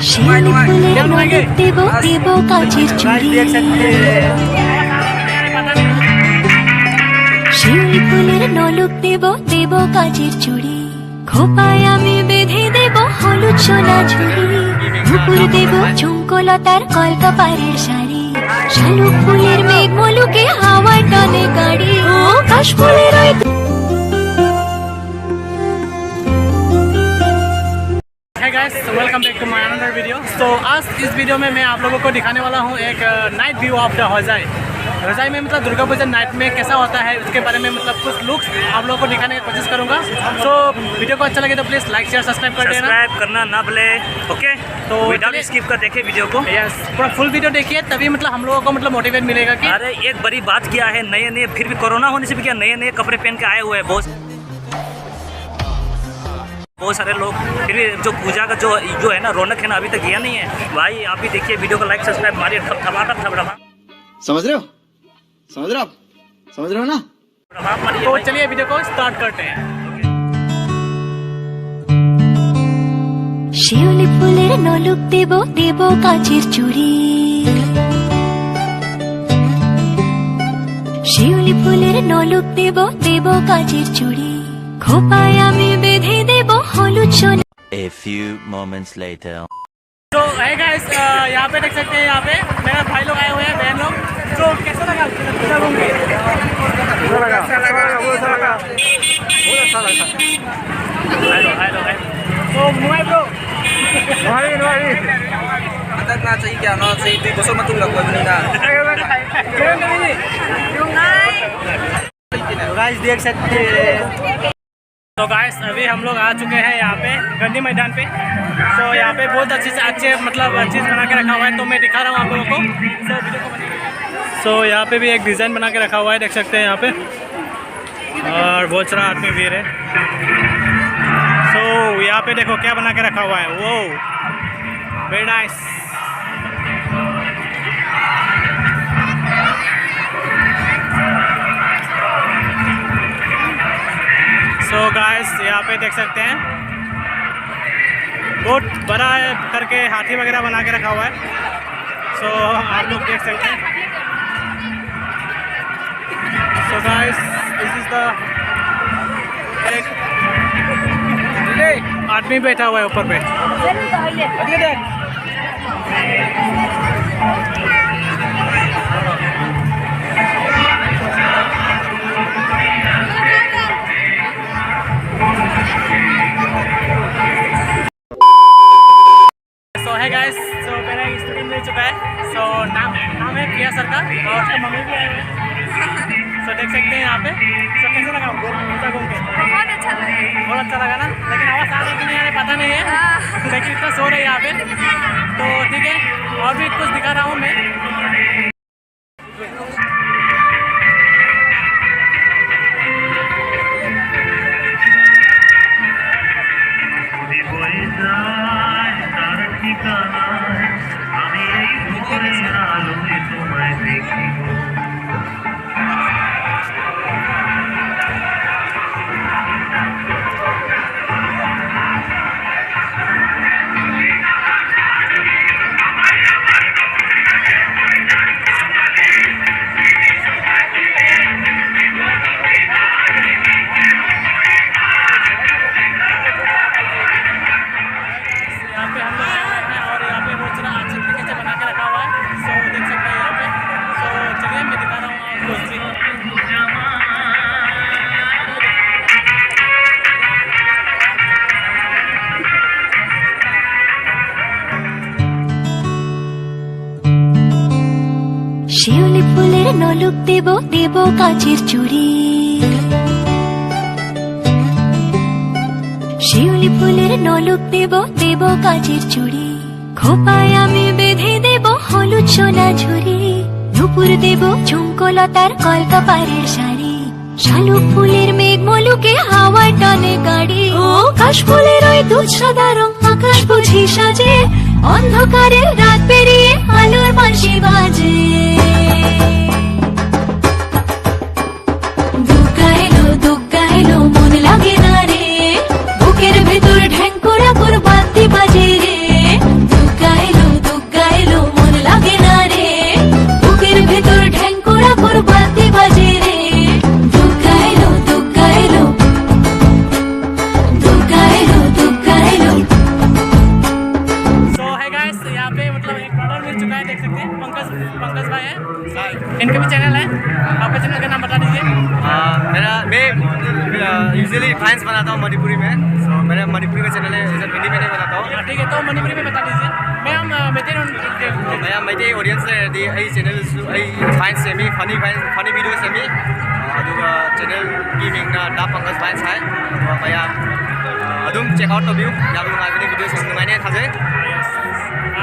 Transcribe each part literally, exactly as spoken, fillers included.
শিউলি ফুলের নলক দেব, দেব কাচের চুড়ি। শিউলি ফুলের নলক দেব, দেব কাচের চুড়ি। খোপায় আমি বেঁধে দেব হলুদ সোনা ঝুড়ি। নুপুর দেব ঝুমকোলতার কলকাপাড়ের শাড়ি। শালুক ফুলের মেঘ মলুকে হাওয়ার টানে গাড়ি। ও কাশ ফুলের ওই Hey guys, welcome back to my another video। So आज इस वीडियो में मैं आप लोगों को दिखाने वाला हूँ एक नाइट व्यू ऑफ द होजाई। होजाई में मतलब दुर्गा पूजा नाइट में कैसा होता है, उसके बारे में मतलब कुछ लुक्स आप लोगों को दिखाने की कोशिश करूंगा। So वीडियो को अच्छा लगे तो प्लीज लाइक शेयर सब्सक्राइब कर देना। सब्सक्राइब करना ना भूले। ओके, तो विदाउट चलिए, स्किप कर देखिए वीडियो को। यस, पूरा फुल वीडियो देखिए, तभी मतलब हम लोगों को मतलब मोटिवेट मिलेगा कि अरे, एक बड़ी बात क्या है, नए नए, फिर भी कोरोना होने से भी क्या, नए नए कपड़े पहन के आए हुए हैं बहुत बहुत सारे लोग। फिर भी जो पूजा का जो जो है ना, रौनक है ना, अभी तक गया नहीं है भाई। आप भी देखिए वीडियो को, लाइक सब्सक्राइब मारिए, थप थपा थप थप थपा। समझ रहे हो? समझ रहे हो आप? समझ रहे हो ना? थपा मारिए तो भाई। चलिए वीडियो को स्टार्ट करते हैं। শিউলি ফুলের নলক দেব, দেব কাচের চুড়ি। শিউলি ফুলের নলক দেব, দেব কাচের চুড়ি। খোপায় আমি বেঁধে দেব হলুদ সোনা। A few moments later. तो है गाइस, यहाँ पे देख सकते हैं, यहाँ पे मेरा भाई लोग आए हुए हैं, बहन लोग। तो कैसा लगा? Hello hello hello. तो Mumbai bro. Matag na sa iya, no? Sa ito'y gusto matulog, wag nila. Guys देख सकते हैं। तो गाइस, अभी हम लोग आ चुके हैं यहाँ पे गांधी मैदान पे। तो यहाँ पे बहुत अच्छे से अच्छे मतलब चीज़ बना के रखा हुआ है, तो मैं दिखा रहा हूँ आप लोगों को। सो वीडियो को बने रहिए। सो यहाँ पे भी एक डिज़ाइन बना के रखा हुआ है, देख सकते हैं यहाँ पे। और बहुत सारा आदमी भीड़ है। सो यहाँ पे देखो क्या बना के रखा हुआ है, वो वेरी नाइस। सो गाइस, यहाँ पे देख सकते हैं बहुत बड़ा है करके हाथी वगैरह बना के रखा हुआ है। सो आप लोग देख सकते हैं। So guys, this is the एक आदमी बैठा हुआ है ऊपर पे। सो है गाइस, सो मेरा एक स्टूडेंट मिल चुका है। सो नाम नाम है प्रिया सरकार और उसका मम्मी भी आए हुए हैं। सो देख सकते हैं यहाँ पे। सो कैसे लगा गोल घूमता घूम के? बहुत अच्छा लगा। बहुत अच्छा लगा ना? लेकिन आवाज़ आ रही कि नहीं आ रही पता नहीं है। हाँ। लेकिन इतना शोर है यहाँ पे। तो ठीक है, और भी कुछ दिखा रहा हूँ मैं। यहाँ पे हम लोग आए हुए हैं और यहाँ पे वो चूल्हा अच्छे तरीके से बना के रखा हुआ है। सो देख सकते हैं यहाँ पे। सो चलिए, मैं दिखा रहा हूँ आपको। শিউলি ফুলের নলুক দেব, দেব কাচের চুড়ি। শিউলি ফুলের নলুক দেব, দেব কাচের চুড়ি। খোপায় আমি বেঁধে দেব হলুদ সোনা ঝুড়ি। নুপুর দেব ঝুমকো লতার কলকা পাড়ের শাড়ি। শালুক ফুলের মেঘ মলুকে হাওয়ার টানে গাড়ি। ও কাশ ফুলের ওই দুধ সাদা রং আকাশ বুঝি সাজে। অন্ধকারের রাত পেরিয়ে আলোর বাঁশি বাজে। দুগ্গা এলো, দুগ্গা এলো, মন লাগে না রে। বুকের ভেতর ঢ্যাঙ্কুরা করবান দিবা। मणिपुरी में। So, मेरा मणिपुरी का चैनल है, इधर हिंदी में नहीं बनाता हूँ। ठीक है, तो मणिपुरी में बता दीजिए। मैं हम, अ, मेते नोन- मैं हम मेते ऑडियंस है, the, I channel, I fine semi, funny fine, funny video semi. ꯑꯗꯨꯒ ꯆꯦꯅꯦꯜꯒꯤ ꯃꯤꯡꯅ ꯗꯥ ꯄꯪꯀꯖ ꯐꯥꯏꯟꯁ ꯍꯥꯏ꯫ ꯑꯗꯨꯒ ꯃꯌꯥꯝ, ꯑ, ꯑꯗꯨꯝ ꯆꯦꯛ ꯑꯥꯎꯠ ꯇꯧꯕꯤꯌꯨ꯫ ꯌꯥꯝ ꯅꯨꯡꯉꯥꯏꯕꯅꯤ, ꯚꯤꯗꯤꯑꯣꯁꯤꯡ ꯅꯨꯡꯉꯥꯏꯅꯦꯅ ꯊꯥꯖꯩ꯫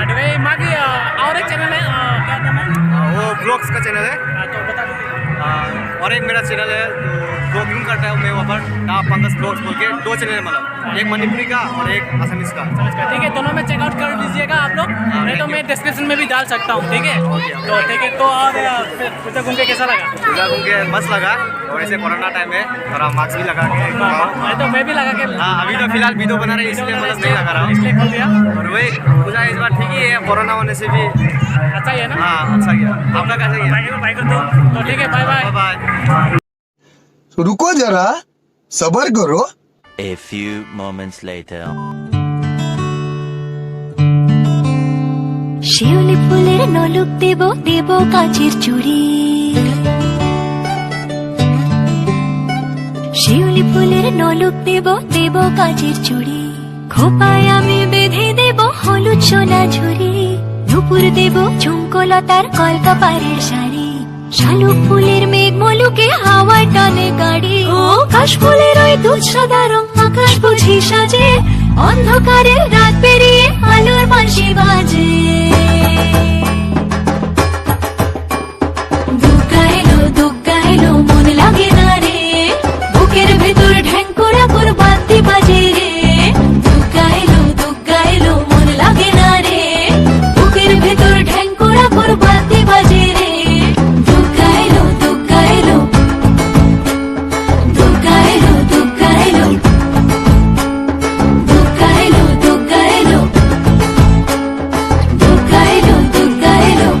ꯑꯗꯨꯒ ꯃꯥꯒꯤ, ꯑ, और एक चैनल है, अ, क्या नाम है? वो ब्लॉग्स का चैनल है। हाँ, तो बता दीजिए। और एक मेरा चैनल है, ब्लॉगिंग करता हूँ मैं वहाँ पर, दा पंकज ब्लॉग्स बोल के। दो चैनल है, मतलब एक मणिपुरी का और एक असमीज का। ठीक है, दोनों में चेकआउट कर लीजिएगा आप लोग। हाँ, नहीं तो thank you। मैं डिस्क्रिप्शन में भी डाल सकता हूँ, ठीक है? Okay, okay. तो ठीक है, तो और, अ, फिर पूजा घूम के कैसा लगा? पूजा घूम के मस्त लगा। और ऐसे कोरोना टाइम है, थोड़ा मास्क भी लगा के घुमाओ। मैं तो, मैं भी लगा के हाँ, अभी तो फिलहाल वीडियो बना रहे हैं, इसलिए मतलब नहीं लगा रहा हूँ। इसलिए खोल दिया। और वही पूजा इस बार ठीक ही है, कोरोना होने से भी। अच्छा ही है ना? हाँ, अच्छा गया। आपका कैसा गया? बाय कर दो। तो ठीक है, बाय बाय। Bye bye. रुको जरा, सबर करो। A few moments later. শিউলি ফুলের নলুক দেব, দেব কাচের চুড়ি। শিউলি ফুলের নলুক দেব, দেব কাচের চুড়ি। খোপায় আমি বেঁধে দেব হলুদ সোনা ঝুড়ি। নুপুর দেব ঝুমকোলতার কলকাপাড়ের শাড়ি। শালুক ফুলের মেঘ মলুকে হাওয়ার টানে গাড়ি। ও কাশ ফুলের ওই দুধ সাদা রং আকাশ বুঝি সাজে। অন্ধকারের রাত পেরিয়ে আলোর বাঁশি বাজে। দুগ্গা এলো, দুগ্গা এলো, মন লাগে না রে। বুকের ভেতর ঢেঙ্কুরা করবাতি বাজে রে। দুগ্গা এলো, দুগ্গা এলো, মন লাগে না রে। বুকের ভেতর ঢেঙ্কুরা করবাতি বাজে রে। দুগ্গা এলো, দুগ্গা এলো। দুগ্গা এলো, দুগ্গা এলো। দুগ্গা এলো, দুগ্গা এলো। দুগ্গা এলো, দুগ্গা এলো।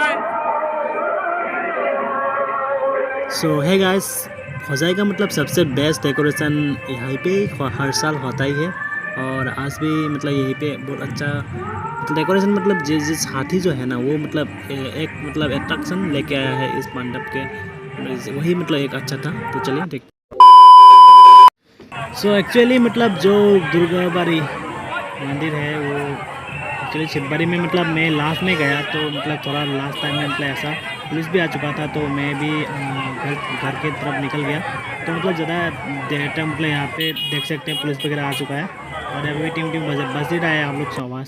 So hey guys, होजाई का मतलब सबसे बेस्ट डेकोरेशन यहाँ पे ही हो- हर साल होता ही है। और आज भी मतलब यहीं पे बहुत अच्छा मतलब डेकोरेशन, मतलब जिस जिस हाथी जो है ना, वो मतलब ए- एक मतलब अट्रैक्शन लेके आया है इस मंडप के, वही मतलब एक अच्छा था। तो चलिए देख। सो एक्चुअली मतलब जो दुर्गाबाड़ी मंदिर है, वो एक्चुअली शिवबाड़ी में मतलब मैं लास्ट में गया, तो मतलब थोड़ा लास्ट टाइम में मतलब ऐसा पुलिस भी आ चुका था, तो मैं भी अ, घर घर के तरफ निकल गया। तो मतलब ज़्यादा देर तक मतलब यहाँ पे देख सकते हैं पुलिस वगैरह आ चुका है। और अभी टिम टिम बज बज ही रहा है आप लोग से आवाज़।